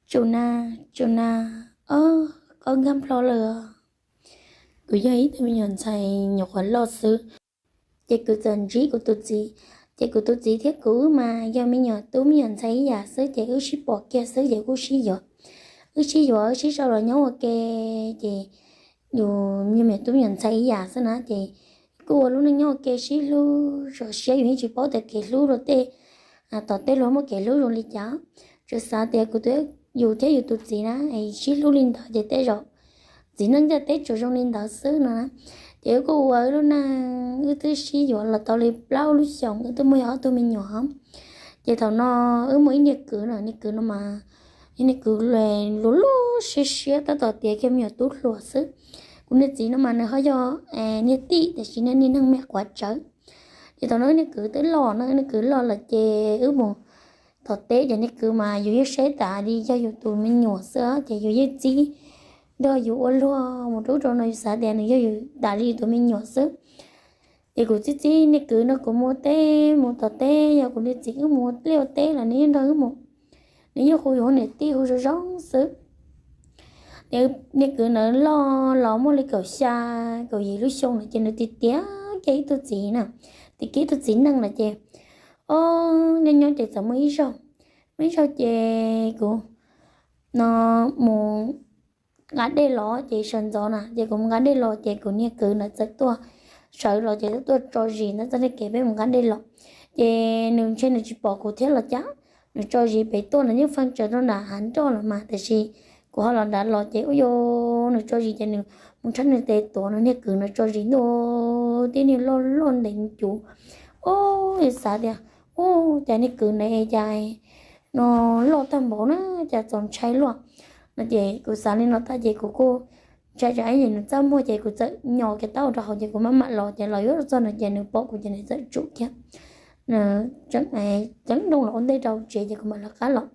Tsuj na, tsuj na, ob, koj nkag nplho lawm os. Kuv yog ib tug me nyuam ntxhais nyuam qhuav loj xwb, ces kuv txawm ntsib kuv tus txiv, ces kuv tus txiv thiab kuv wb mas yog me nyuam tub me nyuam ntxhais ib yam xwb, ces wb sib pom kiag xwb ces kuj sib yuav, wb sib yuav wb sib sau los nyob ua ke, ces yus me nyuam tub me nyuam ntxhais ib yam xwb na, ces kuj ua lub neej nyob ua ke sib hlub zoo siab, yus yeej tsis paub tias kev hlub rau tej tom tej luag muaj kev hlub zoo li cas. Tsuas xav tias kuv, yus thiab yus tus txiv na sib hlub li ntawd ces tej zaum txiv neej ntiaj teb tsuas zoo li ntawd xwb no na. Ces wb kuj ua wb lub neej, wb twb sib yuav los tau li plaub lub xyoos, wb twb muaj yog ob tug me nyuam. Ces thaum no wb muaj ib niag kwv no, niag kwv no mas, niag kwv luag luag siab siab tab tom tiav kiag me nyuam tub hluas xwb. Kuv niag txiv no mas nws ho yog niag tij tiam sis niag niag neeg me quav tsawv. Ces thaum no wb niag kwv twb loj no, niag kwv loj lawm ces wb mus tom teb ces niag kwv mas yus yeej saib tas li yog yus tus me nyuam xwb ces yus yeej txib nrog yus ua luag mus rau ub rau no, yus xav tias nws yog yus tas li yus tus me nyuam xwb. Ces kuv txib txib niag kwv no kuv mus teb mus tom teb, yog kuv niag txiv wb mus ua liaj ua teb los nws yeej nrog wb mus, nws yeej hu yus ua niam tij hu zoo zoo xwb. Ces niag kwv ntawd loj los muaj li kaum xya kaum yim lub xyoo no ces nws tiav tiav kiag ib tug txiv na, tiav kiag ib tug txiv neej lawm ces, o, nyob nyob ces txawm muaj ib zaug, muaj ib zaug ces kuv no mus nqa dej los ces sawv ntxov na ces kuv mus nqa dej los ces kuv niag kwv ntawd txawm tuaj, sawv los ces tuaj tso zis ntawm txoj niag kev peb mus nqa dej los. Ces nws ntshe nws tsis pom kuv thiab los cas, nws tso zis pem tuaj, nws yeej feej tsawv rau nram hav nroj los mas, tiam sis kuv ho los nrad los ces ua rau nws tso zis ces nws mus tshab nws tes tuav nws niag kwv no tso zis ntuj, tib niag loj loj ntev cuv. Ub, xav tias, ub, cas niag kwv ntawd cas no loj tag npaum na, cas txaus ntshai luaj no ces kuv xav li no tag ces kuv kuj ntshai tsam ib yam nws txaj muag ces kuv txawm nyos kiag taub hau rau hauv ces kuv maj mam los ces los yuav txog no ces nws pom kuv ces nws txawm tsum kiag, tseem ceeb nrooj los ua ntej rau tsev ces kuv mam lawv qab los.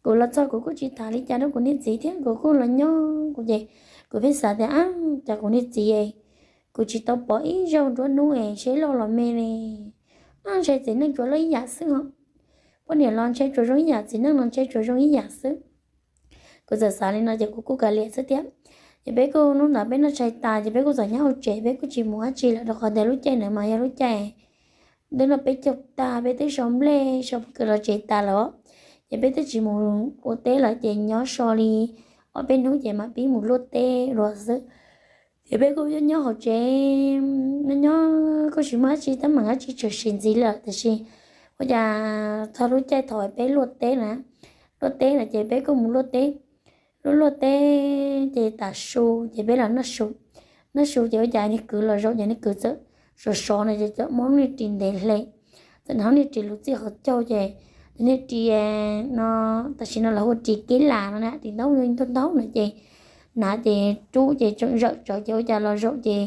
Kuv los txog kuv kuj tsis tham li cas rau kuv niag txiv thiab kuv kuj los nyob kuv ces kuv pheej xav tias, a, cas kuv niag txiv kuv tsis tau pom ib zaug nruab hnub es seb loj los me li, a, ntshe txiv neej tsuas loj ib yam xwb os, poj niam los ntshe tsuas zoo ib yam, txiv neej los ntshe tsuas zoo ib yam xwb. Kuv txawm xav li no ces kuv kuj kav liam xwb thiab. Ces peb kuj hnub ntawd peb noj tshais tas ces peb kuj txawm nyob hauv tsev, peb kuj tsis mus dab tsi lawm rau qhov tias lub caij ntawd mas yog lub caij twb noj peb caug tag, peb twb sau nplej sau pob kws los tsev tas lawm, ces peb twb tsis mus ua teb lawm ces nyob so li ob peb hnub ces mam pib mus luaj teb dua xwb. Ces peb kuj nyob nyob hauv tsev, nyob nyob kuj tsis muaj dab tsi teeb meem dab tsi tshwm sim ntxiv lawm, tiam sis ua cas txog lub caij thaum peb luaj teb na, luaj teb na ces peb kuj mus luaj teb, luaj luaj teb ces tas su ces peb los noj su, noj su ces ua cas niag kwv los zaum ces niag kwv txawm sov sov no ces txawm muab niag ris ntev hle, txawm hnav niag ris lub txij qhov caug ces niag ris no, tam sim no lawv hu ris kib las no na, ris ntaub ntaub no ces hnav ces rub ces tseem zawm tsawv ces ua cas los zaum ces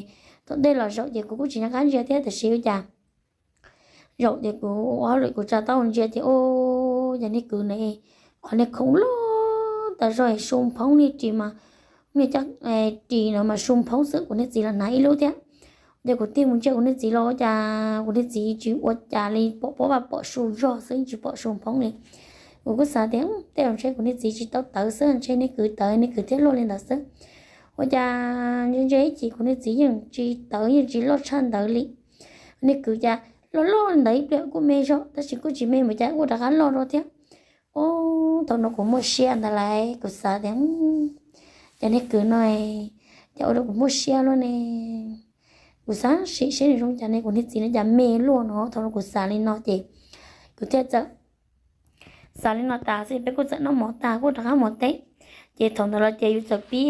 thaum ntej los zaum ces kuv kuj tsis nco qab ntsia thiab tiam sis ua cas zaum ces kuv ua hauj lwm kuv tsa taub hau ntsia ces ua cas niag kwv na, qhov niag khoom loj tas zog su phoob niag ris mas, niag caj ris no mas su phoob xwb, kuv niag txiv los hnav ib lub thiab. Ces kuv tig mus ntsia kuv niag txiv los ua cas kuv niag txiv tsis ua cas li, pom pob vaj pom su zog xwb tsis pom su phoob li. Kuv kuj xav tias tej zaum ntshe kuv niag txiv tsis tau tawv xwb, ntshe niag kwv tawv niag kwv thiaj luaj li ntawd xwb. Ua cas ntsia ntsia ib chim kuv niag txiv yeej tsis tawv yeej tsis loj tshaj ntawd li. Niag kwv cas loj loj ntawd ib pliag kuj me zog tab sis kuj tsis me mus cas kuj rov qab loj dua thiab. Ub, thaum no kuv muaj siab ntag lauj, kuv xav tias cas niag kwv no cas ua rau kuv muaj siab luaj ne. Kuv xav sim seb nws zoo cas ne, kuv niag txiv no cas me luaj no, thaum no kuv xav li no ces kuv thiaj txawm xav li no tas xwb peb kuj txawm noj mov tas kuj rov qab mus teb. Ces thaum ntawd los ces yus txawm pib,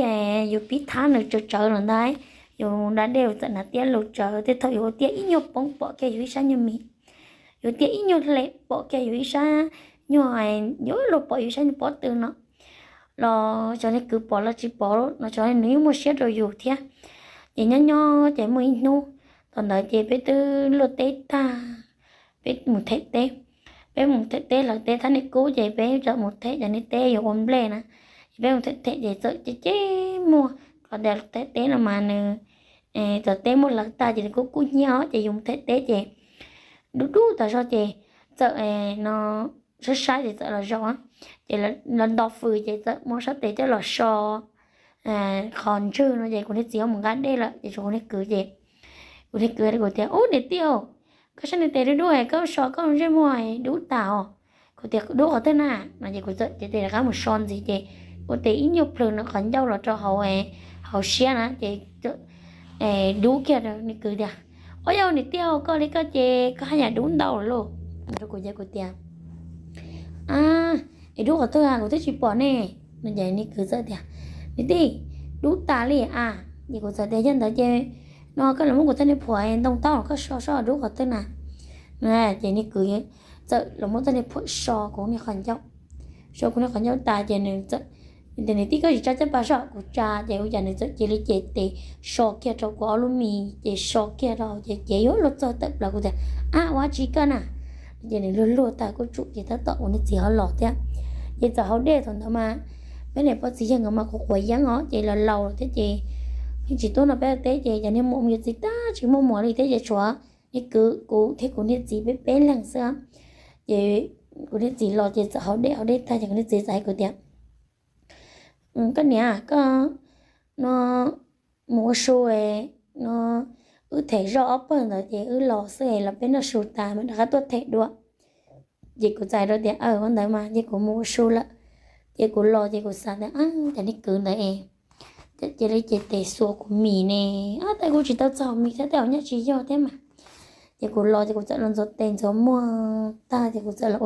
yus pib thab nws tsawv tsawv los ntag, yus da dej yus txawm hnav tiab lus tsawv tej thaum yus ua tiaj ib nyuag poob pom kiag yus ib sab nyuag mis, yus tiaj ib nyuag hle pom kiag yus ib sab nyuag, yuav luag pom yus ib sab nyuag pob tw no los xyov niag kwv pom los tsis pom no xyov nws yeej muaj siab rau yus thiab. Ces nyob nyob ces muaj ib hnub, thaum ntawd ces peb twb luaj teb tag, peb mus them teb, peb mus them teb hlawv teb thab niag kub ces peb txawm mus them cov niag teb yuav ua nplej na, ces peb mus them them ces txawm ceb ceb muag, qhov tias them teb no mas nws txawm teb muab hlawv tag ces nws kuj kub hnyiab os ces yus mus them teb ces dub dub tas zog ces txawm no saib saib ces txawm los zaum na, ces los nto fws ces txawm muab sab tes coj los so qhov ntswg no ces kuv niag txiv ho mus nqa dej lawm ces tshuav kuv niag kwv ces kuv niag kwv hais rau kuv tias, Ub niam tij, koj sab niag tes dub dub es koj so koj ntsej muag dub tas os. Kuv tias, Dub qhov twg na? No ces kuv txawm cev tes rov qab mus so ntxiv ces ua tes ib nyuag plhws no qhov ncauj los rau hauv, hauv siab na ces dub kiag rau niag kwv tias, Ob yog niam tij, koj li koj ces koj haj yam dub ntau lawm lauj. Rau kuv ces kuv tias, Es dub qhov twg a, kuv twb tsis pom ne. No ces niag kwv txawm tias, Niam tij, dub tas li a. Ces kuv txawm tias, Yog ntawd ces no koj los muab kuv txoj niag phuam ntoo taub koj so seb dub qhov twg na. Ces niag kwv txawm los muab txoj niag phuam so kuv niag qhov ncauj, so kuv niag qhov ncauj tas ces nws tias, Niam tij, koj tsis tsa caj pas seb. Kuv tsa ces ua cas nws txawm cia li cev tes so kiag rau kuv ob lub mis ces so kiag rau ces cev yuav luag txog tawm plaws. Kuv tias, Ab, ua dab tsi koj na? Ces nws luag luag tag kuj tsum ces tab tom kuv niag txiv ho los thiab. Ces txawm haus dej thaum ntawd mas peb niam pog txiv yawg nkawd mas quav quav yeeb os ces los laus thiab ces yeej tsis tuaj nrog peb teb ces cov niag muam mus yuav txiv tag tsis muaj muam li thiab ces tshuav niag kwv, kuv thiab kuv niag txiv peb peb leeg xwb. Ces kuv niag txiv los ces txawm haus dej haus dej tag ces kuv niag txiv txawm hais kuv tias, Koj niam, koj no mus ua su no, wb them zoj ob pawg ntawd ces wb los xwb es los peb noj su tas mam rov qab tuaj them dua. Ces kuv txais rau tias, Aw, ua ntawd mas ces kuv mus ua su lawm. Ces kuv los ces kuv xav tias, Ab, cov niag kwv ntawd es cia li ces tes xuas kuv mis ne, ab, tej kuv tsis tau txog mis thiab tej zaum nyaj tsis yog thiab mas. Ces kuv los ces kuv txawm los ntxuav tes ntxuav muag tag ces kuv txawm los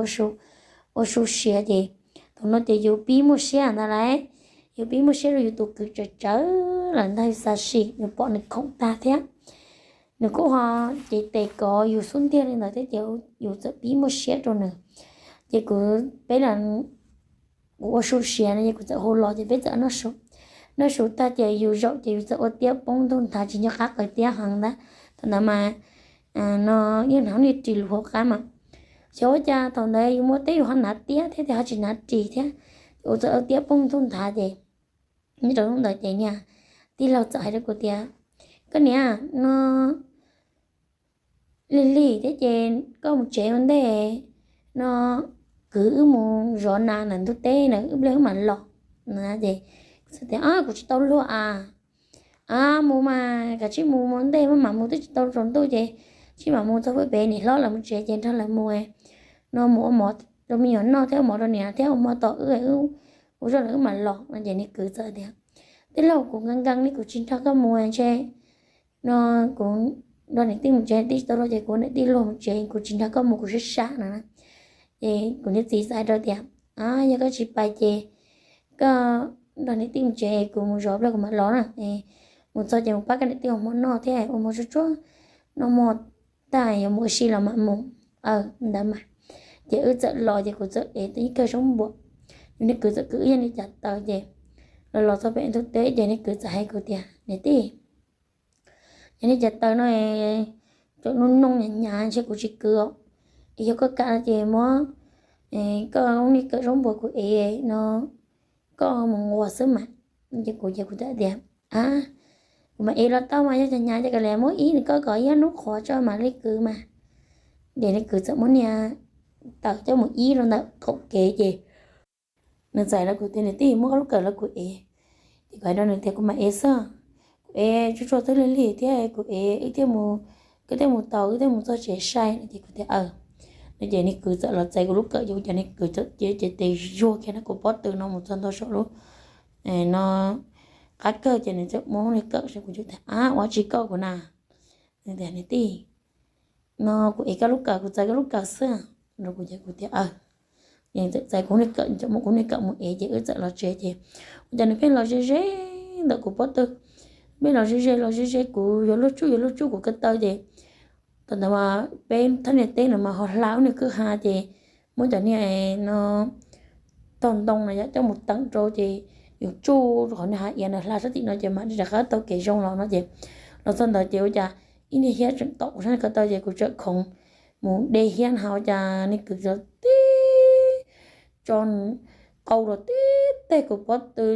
ua su siav ces thaum no ces yus pib muaj siab ntag lauj. Yus pib muaj siab rau yus tus kwv tsawv tsawv lawm ntag, yus xav sim nws pom nws khoom tag thiab. Nws kuj ho cev tes kov yus xub ntiag li ntawd thiab ces yus txawm pib muaj siab rau nws. Ces kuv, peb los, kuv ua su siav no ces kuv txawm hu los ces peb txawm noj su. Noj su tag ces yus zaum ces yus txawm ua tiab poob ntuj nthav tsis nco qab qaws tiab heev ntag. Thaum ntawd mas no yeej hnav niag ris lus hauv qab mas, xyov ua cas thaum ntawd yus muaj teb yus ho hnav tiab thiab ces ho tsis hnav ris thiab. Kuv txawm ua tiab poob ntuj nthav ces nyob rau hnub ntawd ces niag tij laug txawm hais rau kuv tias, Koj niam, no lig lig thiab ces koj mus tsev ua ntej no, kwv wb mus zov nas ntawm ntug teb na, wb pliag wb mam los. Ces kuv txawm tias, Kuv tsis tau luag a. A, mus mas kav tsij mus ua ntej, maj mam mus twb tsis tau tsaus ntuj ces tsij mam mus txog pem niam hlob lawv mus tsev ces nrog lawv mus no, mus ua mov rau me nyuam noj thiab ua mov rau niam thiab ua mov tos wb, wb ua zoj lawm wb mam los no. Ces niag kwv txawm tias, Tij laug, kuv nkees nkees li kuv tsis nrog koj mus ntshe no, kuv nrog niam tij mus tsev, niam tij tsis tau luag ces kuv niam tij luag mus tsev, kuv tsis nrog koj mus, kuv sab sab no na. Ces kuv niag txiv txawm hais rau tias, Yog koj tsis pais ces koj nrog niam tij mus tsev, kuv mus zov pliag kuv mam los na. Mus txog ces mus pab koj niam tij ua hmo noj thiab ua hmo tsuag tsuag noj mov tag yuav mus ua si los mam mus. Ntawd mas ces wb txawm los ces kuv txawm ev ib kawm zaub npua, yus niag kwv txawm kwv ib yam li cas taws ces los los txog pem ntug teb ces niag kwv txawm hais kuv tias, Niam tij, yog li cas taws no tseem noo noo hnyav hnyav ntshe kuv tsis kwv os. Es yog koj kam no ces muab koj niag kawm zaub npua kuv ev no, koj mus nquas xwb mas. Ces kuv ces kuv txawm tias, A, kuv mam ev los tau mas, yog hnyav hnyav ces kav liam, muab ib nws koj kom ib ob hnub qhuav tso mam li kwv mas. Ces niag kwv txawm muab niag taws coj mus ib rau ntawm qaum kev ces nws txais los kuv tias, Niam tij, muab koj lub kawm los kuv ev. Ces kuv hais rau nws tias, Kuv mam ev xwb, kuv ev tsuag tsuag twb lig lig thiab kuv ev wb thiaj mus, koj thiaj mus tau, wb thiaj mus txog tsev sai no. Ces kuv tias, Aw. No ces niag kwv txawm los txais kuv lub kawm ces ua cas niag kwv txawm cev cev tes zuag kiag no kuv pob tw no mus txog ntua saum lub no qab kawg ces nws txawm muab niag kawm saib kuv, kuv tias, A, ua tsis koj kuv na. Nws tias, Niam tij, no kuv ev koj lub kawm, kuv txais koj lub kawm xwb. Rau kuv ces kuv tias, Aw. Ces txawm txais kuv niag kawm, txawm muab kuv niag kawm mus ev ces wb txawm los tsev ces ua cas nws pheej los ze ze ntawm kuv pob tw, pheej los ze ze los ze ze kuv, yuav luag tsuj yuav luag tsuj kuv ko taw ces thaum ntawd mas peb thaj niag teb no mas ho hla ub niag kwj ha ces muab cov niag no tog ntoo no yom coj mus teem rau ces yus tsuj rau qhov niag hav iav ntawd hla sab tim no ces mam li rov qab taug kev zoo los no ces los txog ntawd ces ua cas ib niag hiab tseem tom kuv sab niag ko taw ces kuv tseem khoov mus de hiab no ua cas niag kwv tib tso qau los tib teg kuv pob tw.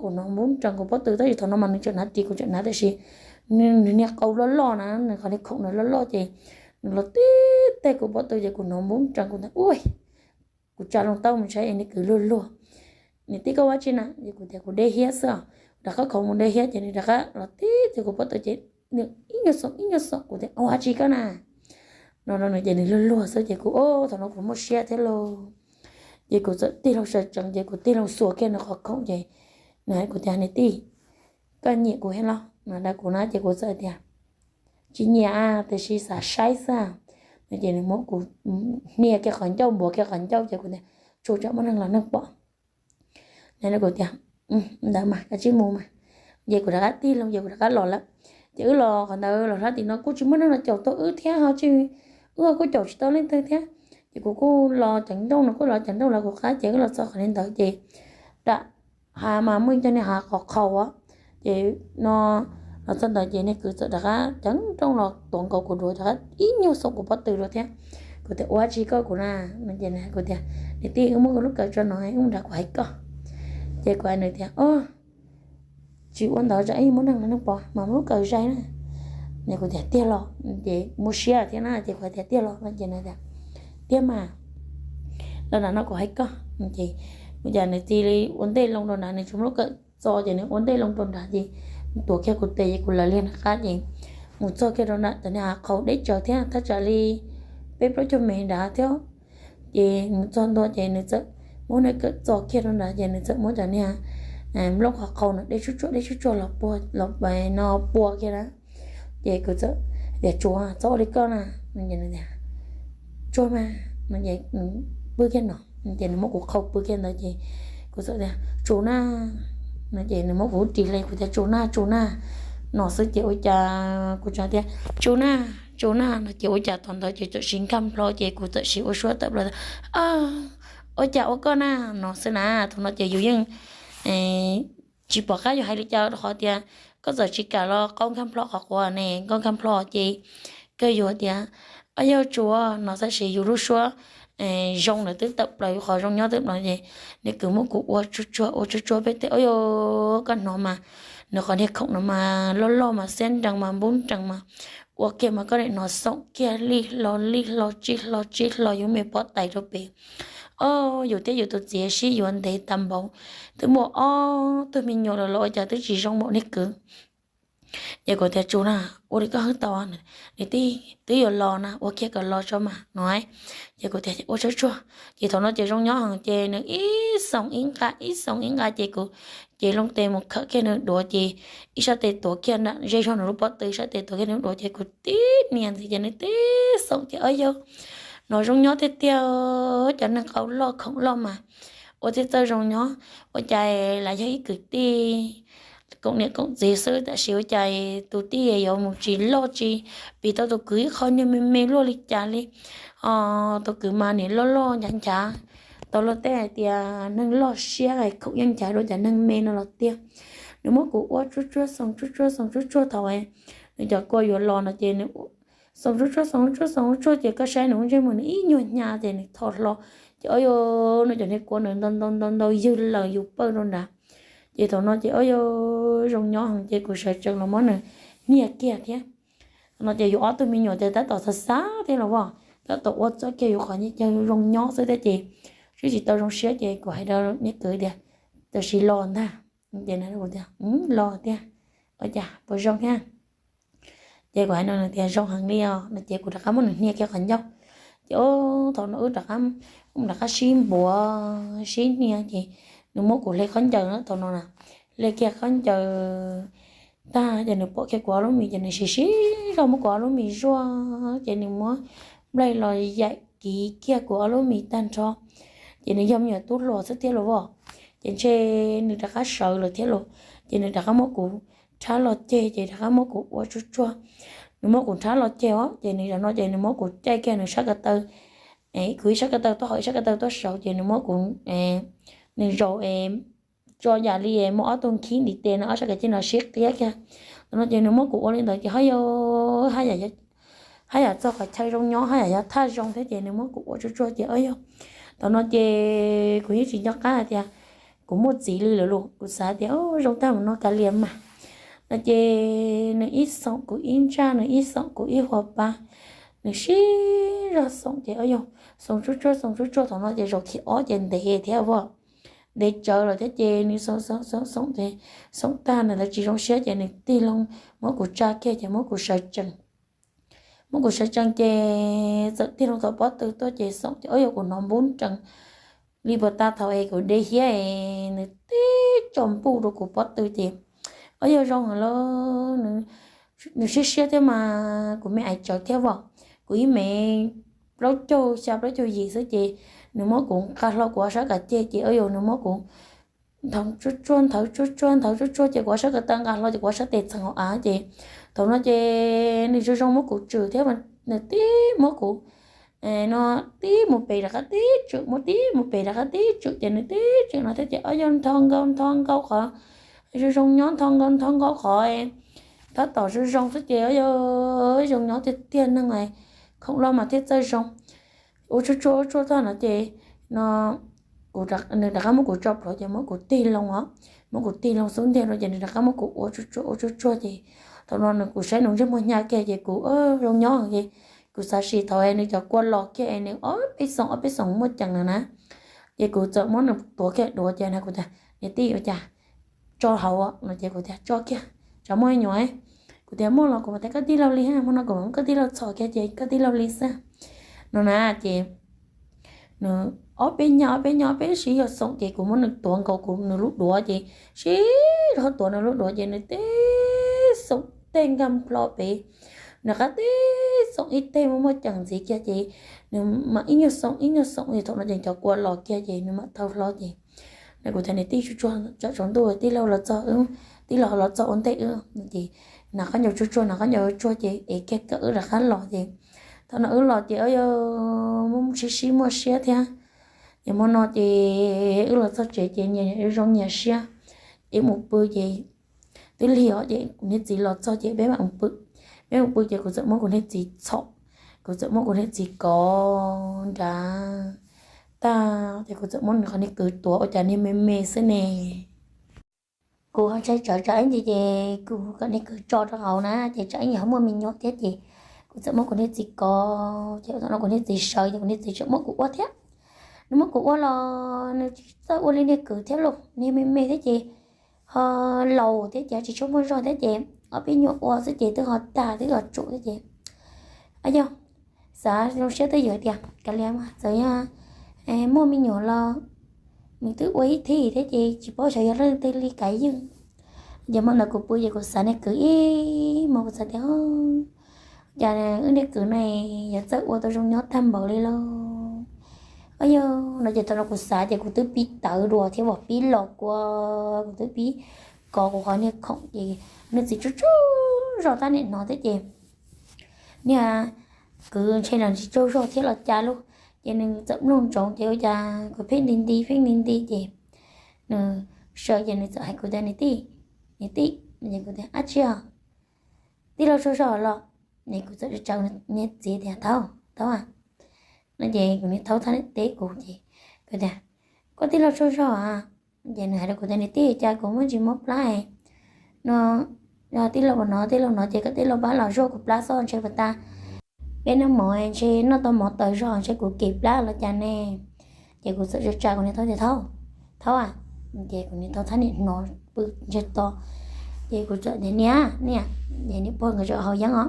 Kuv hnov npub nrees kuv pob tw tab sis thaum no mas nws tseem hnav ris kuv tseem hnav tab sis nws niag qau loj loj na, nws qhov niag khoom nws loj loj ces nws los tib teg kuv pob tw ces kuv hnov npub nrees kuv tias, Ua, kuv tsa loo taub mus saib es nws kwv luag luag. Niam tij, koj ua dab tsi na? Ces kuv tias kuv de hiab xwb os. Rov qab khoov mus de hiab ces nws rov qab los tib tw kuv pob tw ces nws ib nyuag xoom ib nyuag xoom. Kuv tias ua dab tsi koj na? No no nws ces nws luag luag xwb ces kuv, o, thaum no kuv muaj siab thiab lauj. Ces kuv txawm tig hlo sawv tsees ces kuv tig hlo xuas kiag nws qhov khoom ces nws hais kuv tias, niam tij, koj nyiam kuv thiab los? No rau kuv na ces kuv txawm tias, tsis nyiam tiam sis xav saib xwb. No ces nws muab kuv hnia kiag qhov ncauj, npuav kiag qhov ncauj ces kuv tias, tsuas tsam muaj neeg los neeg pom. Nws kuv tias, ntawd mas koj tsij mus mas. Ces kuv rov qab tig loo ces kuv rov qab los lawm. Ces wb los qhov ntawd los hla tim no kuj tsis muaj neeg los caum tau wb thiab ho tsis, wb kuj caum tsis tau leej twg thiab. Ces kuv kuj los ceev nrooj, nws kuj los ceev nrooj lawv kuv qab ces wb los txog qhov li ntawd ces dam hav mas muaj ib co niag hav qhov qhaus. Ces no los txog ntawd ces nws kwv txawm rov qab ceev nrooj los tuav nkaus kuv duav rov qab ib nyuag xoom kuv pob tw dua thiab. Kuv tias ua dab tsi koj kuv na? No ces nws hais kuv tias, niam tij, wb muab koj lub kawm tso no wb mus nrad kuv hais koj. Ces kuv hais nws tias, o, tsis ua ntawd tsam ib muaj neeg los neeg pom mas muab lub kawm zais na. Nws kuv tias tiag los? Ces muaj siab thiab na ces kuv hais tias tiag los no ces nws tias, tiag mas, los nrad no kuv hais koj. Ces ua cas nws cia li ua ntej loo rau nrad, nws tsis muab lub kawm txo ces nws ua ntej loo rau nrad ces tuav kiag kuv tes ces kuv lawv liag nws qab ces mus txog kiag rau nram cov niag hav qhaus deb tsawv thiab thaj tsam li peb plaub caug mev nrad thiab. Ces mus txog ntua ces nws txawm muab nws kawm txo kiag rau nrad ces nws txawm muab cov niag nplooj qhov qhaus no deb tsuj tsuag deb tsuj tsuag los pua, los no pua kiag na. Ces kuv txawm tias, tsuas, txhob ua li koj na. Tsuag mas, pw kiag no. Ces nws muab kuv qhau pw kiag ntawd ces kuv txawm tias, tsuas na. No ces nws muab kuv ris hle, kuv tias, tsuas na, tsuas na, no xwb ces ua cas kuv tseem tias, tsuas na, tsuas na no ces ua cas thaum ntawd ces txawm siv nkag nplho ces kuv txawm siv ua suab tawm plaws, ua cas ua koj na, no xwb na. Thaum no ces yus yeej tsis pom qab yuav hais li cas rau qhov tias koj txawm tsis kam los qau nkag nplho qhov quav ne, nkag nplho ces kawg yus tias, o, yog tsuas no tab sis yus lub suab zoo lawm twb tawm plaws, yus qhov zoo nyob twb plaws ces nws kwv muab kuv ua tsuag tsuag ua tsuag tsuag peb tes, o, yog koj hnov mas nws qhov niag khoom no mas loj loj mas xiab nrees mas npub nrees mas ua kiag mas koj nim hnov xoom kiag lij hlo lij hlo tsij hlo tsij hlo yus me pob tais rau pem. O, yus thiab yus tus txiv sib yuav ntev tas npaum, twb muaj ob tug me nyuam lawm los ua cas twb tsis zoo npaum niag kwv. Ces kuv tias, tsuas na, ua li koj hwb tau, niam tij, twb yuav los na, ua kiag kom los tso mas no. Ces kuv tias ua tsuag tsuag. Ces thaum no ces zoo nyob heev ces nws ib xoom ib nqa ib xoom ib nqa ces kuv ces loo tes mus khawm kiag nws duav ces ib sab tes tuav kiag nram zej zog nws lub pob tw, ib sab tes tuav kiag nws duav ces kuv tib nias ntxiv ces nws tib xoom ces o yog no zoo nyob tiag tiag, cov neeg qau loj khoom loj mas ua txhij txawj zoo nyob. Ua cas lam yog ib kwv tij koom niam koom txiv xwb tab sis ua cas tus tij yuav mus tsis loj tsis pim tau tus kwv ib qho niag me me luaj li cas li. Tus kwv mas nim loj loj nchav nchav, tau luag tej hais tias neeg loj siab khoom yeej nchav dua cov neeg me no los tiag. Nws muab kuv ua tsuag tsuag xoom tsuag tsuag xoom tsuag tsuag thaum nws cov kua yuav los no ces nws xoom tsuag tsuag xoom tsuag xoom tsuag ces koj saib nws lub ntsej muag nws ib nyuag hnyav ces nws tho hlo ces o yog no cov niag kua nws ntau ntau ntau ntau ywg laws yus pawg rau nrad. Ces thaum no ces o yog zoo nyob heev ces kuv sawv tsees los muab nws hnia kiag thiab. Thaum no ces yus ob tug me nyuam ces tab tom xav xav thiab los as, tab tom ua txoj kiag yus qhov nyiaj cag zoo nyob xwb thiab ces twb tsis tau zoo siab ces kuv hais rau niag kwv tias, tam sim los ntag. Ces nws tias, los tiag, ua cas puas zoo thiab? Ces kuv hais no nws tias zoo heev li os no ces kuv rov qab muab nws hnia kiag qhov ncauj. Ces o thaum no wb rov qab, wb rov qab sib npuav sib hnia ces nws muab kuv hle khaub ncaws na thaum no na, hle kiag khaub ncaws tag ces nws pom kiag kuv ob lub mis ces nws siv siv zog muab kuv ob lub mis zuaj ces nws muab nplaig los yaim kiv kiag kuv ob lub mis tag nrho. Ces nws yog me nyuam tub hluas xwb thiab los as, ces ntshe nws rov qab sawv lawm thiab los, ces nws rov qab muab kuv rhab los ceg ces rov qab muab kuv ua tsuag tsuag. Nws muab kuv rhab los ceg os ces nws zaum no ces nws muab kuv caij kiag nws sab ko taw, kuv ib sab ko taw tuaj hauv ib sab ko taw tuaj saud ces nws muab kuv, nws zaum tso yam li muaj ob tug nkhib ntiv tes no ob sab ko taw no sib qiab kiag. Thaum no ces nws muab kuv ua li ntawd ces haj yam, haj yam txog qhov chaw zoo nyob haj yam yog thaj zoo thiab ces nws muab kuv ua tsuag tsuag ces o yog, thaum no ces kuv yeej tsis nco qab hais tias kuv muaj txiv li lawm los kuv xav tias zoo tag mus no kav liam mas. No ces nws ib xoom kuv ib ntsaj, nws ib xoom kuv ib hua pa, nws sib zog xoom ces o yog, xoom tsuag tsuag xoom tsuag tsuag thaum no ces zaum thib ob ces ntev thiab as, ntev tsawv lawm thiab ces nws xoom xoom xoom xoom tag nws tsis zoo siab ces nws tig loo muab kuv tsa kiag ces muab kuv sawv tsees. Muab kuv sawv tsees ces txawm tig loo tau pob tw tuaj ces xoom ces ob yog kuv hnov npub nrees li puas tas thaum es kuv de hiab es nws tib tso npuj rau kuv pob tw ces ob yog zoo heev lawm, nws siab siab thiab mas kuv me ais tsawv thiab as, kuv ib mev plaub caug xya plaub caug yim xwb ces nws muab kuv nqa hlo kuv ob sab kav ceg ces ob yog nws muab kuv nthawv tsuag tsuag nthawv tsuag tsuag nthawv tsuag tsuag ces kuv ob sab kav taw nqa hlo ces kuv ob sab tes txheem hauv av ces thaum no ces nws zoo zoo muab kuv tswm thiab nws tib muab kuv no tib mus pem rov qab tib tswm, muab tib mus pem rov qab tib tswm ces nws tib tswm no thiab ces ob yog nthos nkaus nthos nkaus qhov, zoo zoo nyob nthos nkaus nthos nkaus qhov, tab tom zoo zoo xwb ces ob yog zoo nyob tiag tiag neeg khoom loj mas thiaj txawj zoo. Ua tsuag tsuag ua tsuag tag no ces no nws rov qab muab kuv tso plhuav ces muab kuv tig loo os, muab kuv tig loo xub ntiag no ces nws rov qab muab kuv ua tsuag tsuag ua tsuag tsuag ces thaum no nws kuv saib nws ntsej muag hnyav kiag ces kuv zoo nyob ces kuv xav sim thaum nws cov kua los kiag nws ob peb xoom ob peb xoom muaj ceem na na ces kuv txawm muab nws tuav kiag duav ces na kuv tias niam tij ua cas tso hauv no ces kuv tias tso kiag, tsam muaj ib nyuam, kuv tias muaj los kuv mam tias koj tij laug li, hmo no kuv mam muab koj tij laug txhom kiag ces koj tij laug li xwb no na ces nws ob peb nyuag ob peb nyuag ob peb sib yog xoom ces kuv muab nws tuav nkaus kuv nws lub duav ces sib zog tuav nws lub duav ces nws tib xoom tej nkag nplo pem, nws rov qab tib xoom ib teg muaj muaj ceem ntxiv kiag ces nws mam ib nyuag xoom ib nyuag xoom ces thaum no ces cov kua los kiag ces nws mam thau hlo ces na kuv tias niam tij tsuag tsuag tsam tsaus ntuj tij laug los txog, tij laug los txog ua ntej wb ces na qab ncaus tsuag tsuag na qab ncaus tsuag ces ev kiag kawm wb rov qab los ces thaum no wb los ces ob yog muaj sib sib muaj siab thiab ces hmo no ces wb los txog tsev ces nyias zoo nyias siab ces mus pw ces twb lig os ces kuv niag txiv los txog ces peb mam mus pw. Peb mus pw ces kuv txawm muab kuv niag txiv txhom, kuv txawm muab kuv niag txiv kov nrad tag ces kuv txawm muab nws qhov niag kwv tuav ua cas niag me me xwb ne. Kuv ho ntshai tsam ib ntsis ces kuv kom niag kwv tso rau hauv na ces tsam ib ntsis ho muaj me nyuam thiab ces kuv txawm muab kuv niag txiv kov ces thaum no kuv niag txiv sawv ces kuv niag txiv tseem muab kuv ua thiab. Nws muab kuv ua los nws tsis txawj ua li niag kwv thiab lauj, niag me me thiab ces ho laus thiab ces tsis tshua muaj zog thiab ces ob peb nyuam ua xwb ces twb ho tag twb ho tsum thiab ces yog xav zoo siab twb yog tias kav liam mas txawm yog muaj me nyuam los nws twb ua ib thij thiab ces tsis paub xyov yog leej twg li kav yeej. Ces hmo ntawd kuv pw ces kuv xav niag kwv ib hmos kuv xav tias cas wb niag kwv ne yuav txawj ua tau zoo nyob tag npaum li lauj. Yog no ces thaum no kuv xav ces kuv twb pib tawv dua thiab uas pib los kua, kuv twb pib kov kuv qhov niag khoom ces niag txiv tsuag tsuag zog tab niam hnov thiab ces niag kwv ntshe los tsis tsaug zog thiab los cas lauj, ces nws txawm mloog ntsoov ces ua cas kuv pheej nti nti pheej nti nti ces nws sawv ces nws txawm hais kuv tias niam tij, niam tij, kuv tias ab tsi os, tij laug tsaug zog los? Kuv txawm tsa niag txiv tias thaub thaub no ces kuv niag thaub thab teb kuv ces kuv tias koj tij laug tsaug zog a? Ces nws hais rau kuv tias niam tij, cas kuv muaj ntsis mob plab no, tij laug ua no tij laug no ces koj tij laug pab los zuaj kuv plab xwb ntshe puas tas, peb noj mov ntshe noj tau mov tawv zog ntshe kuv kem plab los cas ne. Ces kuv txawm tsa kuv niag thaub tias thaub, thaub a, ces kuv niag thaub thab niam hnov pw ntsiag to. Ces kuv txawm tias niam, niam, ces niam pog nkawd tseem haus yeeb os.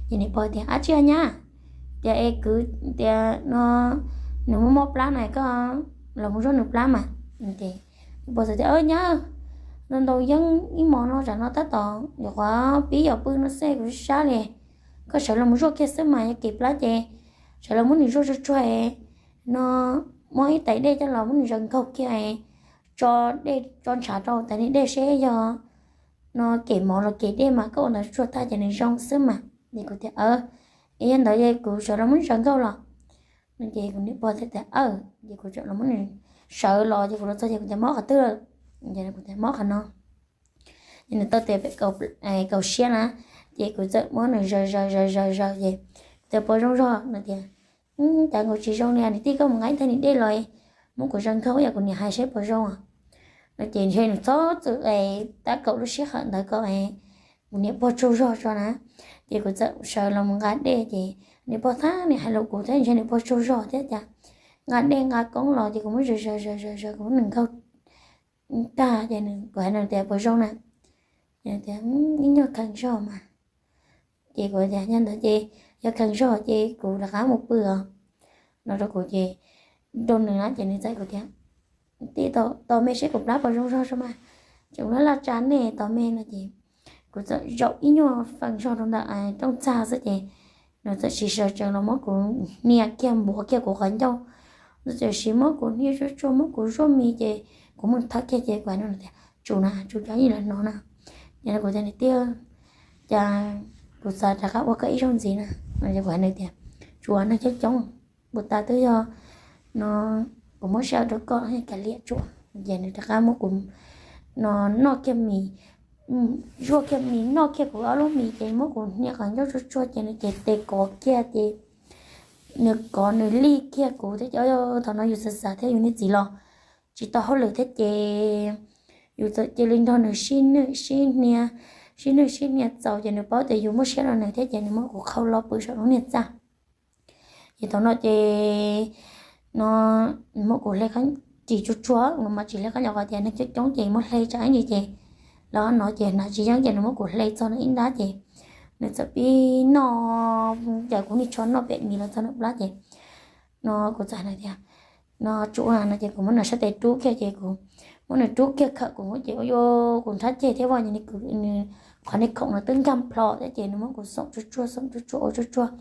Ces niam pog tias ab tsi nyab, tias es kwv tias no nws muaj mob plab na koj los mus zuaj nws plab mas. Ces niam pog txawm tias nyab, ntaus yeeb ib hmos no tsam no tab tom nyuam qhuav pib yos pw no xwb kuv sab li, koj sawv los mus zuaj kiag xwb mas yog kem plab ces sawv los muab nws zuaj tsuag tsuag no, muab ib tais dej coj los muab nws zaws nkaug kiag, tso dej tso ntshav rau tais niag dej seb yog no kem mov los kem dej mas koj ua ntawd tsuag tag ces nws zoo xwb mas. Ces kuv tias es yog ntawd es kuv sawv los muab zaws nkaug los? Ces kuv niam pog tias aw. Ces kuv txawm los muab nws sawv los ces kuv los txog ces kuv tias mob qhov twg? Ces kuv tias mob qhov no. Ces nws tau tes pem kaus siab na, ces kuv txawm muab nws zaws zaws zaws zaws zaws ces kuv tias puas zoo zog? Nws tias cas nkaus tsis zoo li, niam tij koj mus nqa ib tais niag dej los muab kuv zaws nkaug ib yam kuv niam hais seb puas zoo no. Ces ntshe nws txhob txwm tab kaum lub sij hawm ntawd kom kuv niam pog tsaug zog tso na. Ces kuv txawm sawv los mus nqa dej ces niam pog thab niam hais lus kuv thiab ntshe niam pog tsaug zog thiab cas nqa dej nqa koob los ces kuv muab zaws zaws zaws zaws zaws kuv muab nws nkaug tag ces kuv hais nws tias puas zoo na, tias ib nyuag kheev zog mas. Ces kuv tias yog ntawd ces yog kheev zog ces kuv rov qab mus pw os no rau kuv ces rau nws na ces nws txais kuv tias tij tos me seb kuv plab puas zoo zog tso mas, tseem laj laj tsa nej tos me no ces kuv txawm zaum ib nyuag feem zog rau ntawm rooj txag xwb ces nws txawm sis sawv tsees los muab kuv hnia kiag npuav kiag kuv qhov ncauj, nws txawm sis muab kuv hnia tsuag tsuag muab kuv zuaj mis ces kuv mus thawb kiag ces kuv hais no tias tsuas na tsuas cov ib los no na, ces kuv tias niam tij, cas kuv xav rov qab ua koj ib zaug ntxiv na, kuv hais nws tias tsuas neeg coob coob, puas tas twb yog no kuv muab sij hawm rau koj kav liam tsuas, ces nws rov qab muab kuv no noj kiag mis, zuaj kiag mis noj kiag kuv ob lub mis ces muab kuv hnia qhov ncauj tsuag tsuag ces nws ces tes kov kiag ces nws kov nws lij kiag kuv thiab ces thaum no yus xav xav thiab yus niag txiv los tsis tau hauj lwm thiab ces yus txawm cia li nrog nws sib nwj sib hnia, sib nwj sib hnia txaus ces nws paub tias yus muaj siab rau nws thiab ces nws muab kuv qhau los pw saum lub niag txaj. Ces thaum no ces no nws muab kuv hle, ris tsuag tsuag, nws mas tsis hle khaub ncaws qhov tias neeg coob coob ces muab hle tsam ib ntsis ces lawv no ces hnav tsis yeeb ces nws muab kuv hle txog nws ib nrab ces nws txawm pib noj, cas kuv niag tsho noj pem mis los txog nws plab ces no kuv txawm hais tias no tsuas no ces kuv muab nws sab tes rub kiag ces kuv muab nws rub kiag khawm kuv ces ua yuav kuv nrhab ceg thiab vaj ces nws qhov niag khoom no twb nkag plho thiab ces nws muab kuv xoom tsuag tsuag xoom tsuag tsuag ua tsuag tsuag.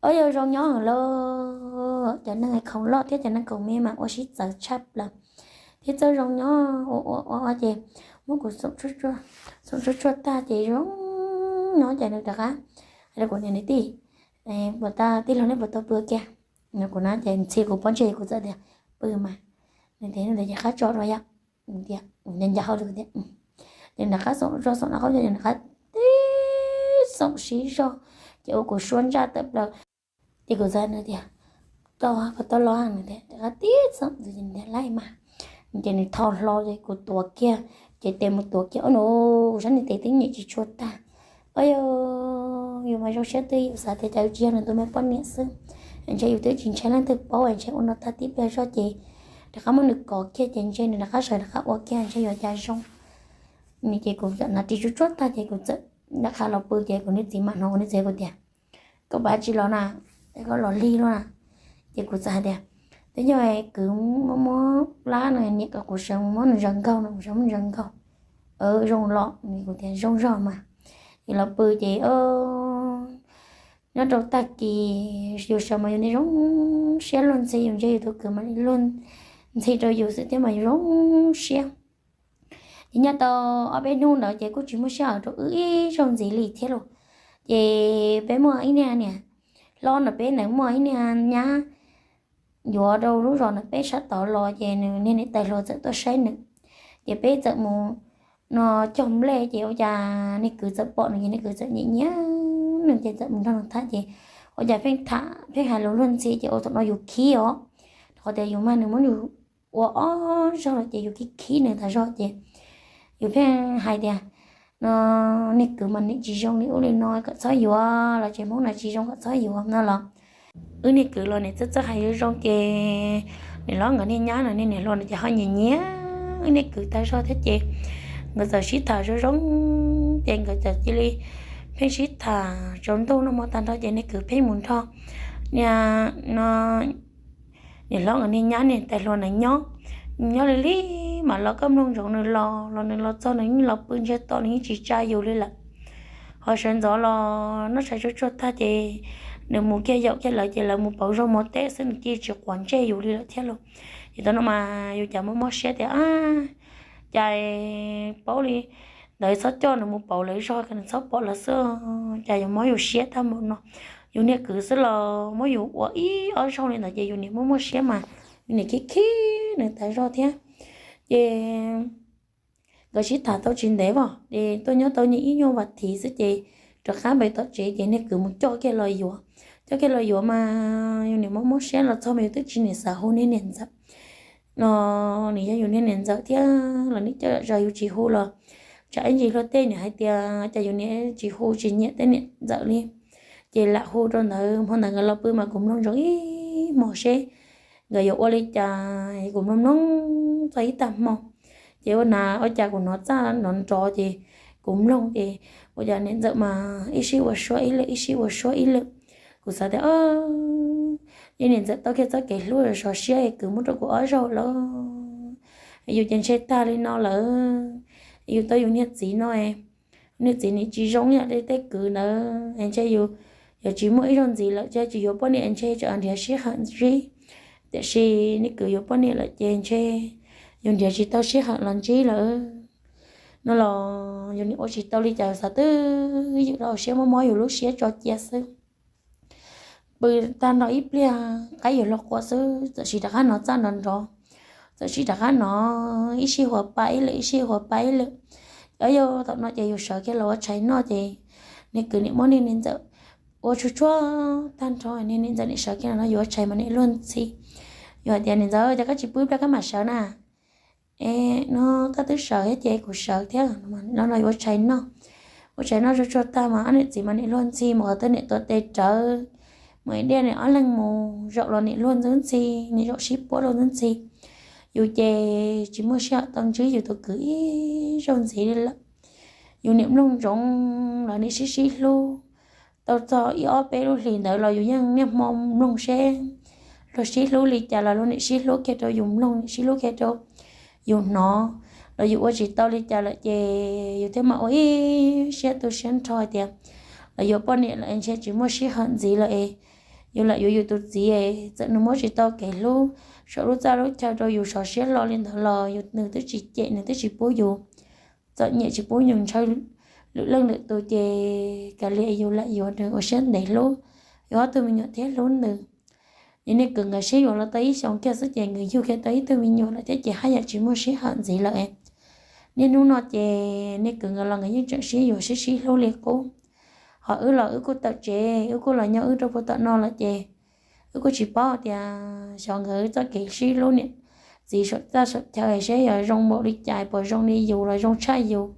Ob yog zoo nyob lawm, cov neeg khoom loj thiab cov neeg khoom me mas ua sib txawv tshaj plaws thiab txawj zoo nyob ua ua ua ces muab kuv xoom tsuag tsuag tag ces zoo nyob ces nws rov qab hais rau kuv niam nws tij, puas tas tij laug nej puas tau pw kiag no kuv na ces ntxhi kuv pob ntseg kuv txawm tias pw mas, nws tias ces qab tso rau yom, tias nca hau li tias ces nws rov qab xoom tsuag xoom no qab ces nws rov qab tib xoom siv zog ces ua kuv suab ntsaj tawm plaws. Ces kuv txawm hais nws tias tau puas tau los, nws tias rov qab tib xoom ntxiv ces nws tias laij mas, ces nws tho hlo ces kuv tuav kiag, ces tes mus tuav kiag ob no, kuv sab niag tes twb nyem tsis tshua tag. Ob yog yus mas zoo siab twb yus xav tias cas yus tsis yog nws tus me poj niam xwb, ntshe yus twb tsis ntshai leej twg paub ntshe ua no tag tib pliag zog ces rov qab muab nws kov kiag ces ntshe nws rov qab sawv rov qab ua kiag ntshe yuav cas zoo. Ces kuv txawm hnav ris tsuag tsuag tag ces kuv txawm rov qab los pw ces kuv niag txiv mam hnov kuv niag txiv kuv tias koj pab tsis los na, koj los lig luaj na. Ces kuv txawm hais tias twb yog kwv muab muab plab no niam kom kuv sawv mus muab nws zaws nkaug no kuv sawv muab nws zaws nkaug. Zoo los, kuv tias zoo zog mas. Ces los pw ces nyob rau tag kis yus sawv mas yus niaj zoo siab luag ntxhi, yus ntsia yus tus kwv mas luag ntxhi rau yus xwb thiab mas yus zoo siab. Ces nyob tau ob peb hnub ntawd ces kuj tsis muaj sij hawm rau wb ib zaug ntxiv li thiab los. Ces peb muaj ib niag niam hlob ntawm peb ntawd muaj ib niag nyab yuav rau lub zos ntawm peb sab tod los ces nws niag niam tais hluas txawm tuaj saib nws. Ces peb txawm mus no cog nplej ces ua cas niag kwv txawm pom nws ces niag kwv txawm nyiam nyiam nws ces txawm mus nrog nws tham ces ua cas pheej tham pheej hais lus luag ntxhi ces ua thaum no yus khib os, rau qhov tias yus mas nws muab yus ua ob zaug los ces yus khib khib nws tas zog ces yus pheej hais tias no niag kwv mas nim tsis zoo li ub li no kom txhob yuav los tsev Hmoob na tsis zoo kom txhob yuav no los wb niag kwv los nim txawj txawj hais zoo zoo ces niam hlob nkawd niag nyab no niag niam hluas no ces ho nyiam nyiam wb niag kwv tas zog thiab ces nkawd txawm sib tham zoo zoo ces nkawd txawm cia li pheej sib tham tsaus ntuj noj hmo tag nrho ces niag kwv pheej mus nrog niag no niam hlob nkawd niag nyab niag tais hluas na nyob, nyob li li mas los koj mloog ntsoov nws los los nws los txog nws yeej los pw ntsiag to nws yeej tsis tsa yus li lawm. Ho sawv ntxov los noj tshais tsuag tsuag tag ces nws mus kiag yaum kiag lawv ces lawv mus pauv zog mus teb xwb nws cia tsis quav ntsej yus li lawm thiab los. Ces thaum no mas yus cas mob mob siab tias cas paub li ntawd txhob coj nws mus pauv lawv zog nws txhob pom lawv xwb, cas yus mob yus siab tag npaum no. Yus niag kwv xwb los muab yus ua ib ob zaug li ntawd ces yus nim muaj muaj siab mas yus nim khib khib nws tas zog thiab. Ces nkawd sib tham tau tsis ntev os ces tuaj nyob tau nyiaj ib nyuag vas thiv xwb ces rov qab pem tom tsev ces niag kwv mus coj kiag los yuav. Coj kiag los yuav mas yus nim mob mob siab los txog mas yus twb tsis nim xav hu niag niam ntxawm no, nim yog yus niag niam ntxawm thiab los nim coj zog yus tsis hu los tsam ib ntsis luag tej niam hais tias cas yus niam tsis hu tsis nyiam tej niam ntxawm li. Ces lam hu rau ntawd, hmo ntawd nkawd los pw mas kuv mloog ntsoov ib hmos seb nkawd yuav ua li cas, kuv mloog mloog txog ib tag hmo. Ces ua na ua cas kuv hnov txaj nrov nrov ces kuv mloog ces ua cas niam ntxawm mas ib sij ua suab ib lwm ib sij ua suab ib lwm. Kuv xav tias, o, yog niam ntxawm tau kiag txoj kev hlub sov siab kwv muab rau kuv ob zaug lawm, yus ces ntshe tag li no lawm, yus tau yus niag txiv no, niag txiv nim tsis zoo yam li tej kwv ntawd es ntshe yus yuav tsis muaj ib zaug ntxiv lawm, ntshe tsis yuav poj niam, ntshe tseem nrhiav sij hawm ntsib. Tiam sis niag kwv yuav poj niam lawm ces ntshe yus nrhiav tsis tau sij hawm los ntsib lawm. No los yus nim ua tsis tau li cas, xav twb ywm los siab mob mob yus lub siab tso cia xwb. Pw tag nrho ib pliag qaib yuav luag qua xwb, txawm sim rov qab hnov txaj nrov nrov, txawm sim rov qab hnov ib sij huam pa ib lwm ib sij huam pa ib lwm. Ob yog tom no ces yus sawv kiag los ua tshais noj ces niag kwv nim muab niag niam ntxawm ua tsuag tsuag tag nrho, niag niam ntxawm nim sawv kiag los no yus ua tshais mas nim luag ntxhi. Yus hais tias, niam ntxawm, cas koj tsis pw ib pliag koj mam sawv na? E, no koj twb sawv thiab ces kuv sawv thiab. No no yus ua tshais noj, ua tshais noj tsuag tsuag tag mas ob niam txiv mas nim luag ntxhi mus qhov twg nim tuav tes rawv, mus ib diaj nim ob leeg mus zaum los nim luag ntxhi, nim zaum sib puab luag ntxhi. Yus ces tsis muaj sij hawm tau ntsib yus tus kwv ib zaug ntxiv li lawm. Yus nim mloog ntsoov lawv nim sib sib hlub. Tau txog ib ob peb lub hlis ntawd los yus yeej niaj hmo mloog seb luag sib hlub li cas los luag nim sib hlub kiag rau yus mloog, nim sib hlub kiag rau yus hnov. Los yus ua tsis tau li cas lawm ces yus thiaj mam ua ib siab tu siab nrho tias los yuav poj niam lawm es ntshe tsis muaj sij hawm ntxiv lawm es yus lam yuav yus tus txiv es txawm nws muab tsis tau kev hlub saum lub txaj lub chaw rau yus sov siab hlo li ntawd los yus, nws twb tsis cem, nws twb tsis pub yus txom nyem, tsis pub yus ntshaw lwm leej lwm tus ces kav liam, yus lam yuav nws ua siab ntev hlub yus ob tug me nyuam thiab hlub nws. Yus niag kwv nkawd sib yuav los tau ib xyoos kiag xwb ces nkawd yug kiag tau ib tug me nyuam lawm thiab ces haj yam tsis muaj sij hawm ntxiv lawm. Niaj hnub no ces niag kwv nkawd los nkawd yeej tseem sib yuav sib sib hlub li qub. Ho wb los wb kuj tawm tsev, wb kuj los nyob wb rau puag tom no lawm ces wb kuj tsis paub tias xyov nkawd txoj kev sib hlub niam txiv saum txaj saum chaw seb yog zoo npaum li cas, puas zoo li yus los zoo tshaj yus,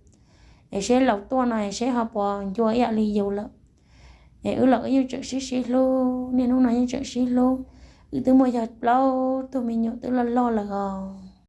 es seb laus tuaj no es seb ho puas ncua ib yam li yus lawm. Es wb los wb yeej tseem sib sib hlub, niaj hnub no yeej tseem sib hlub. Wb twb muaj yog plaub tug me nyuam twb loj loj lawm os.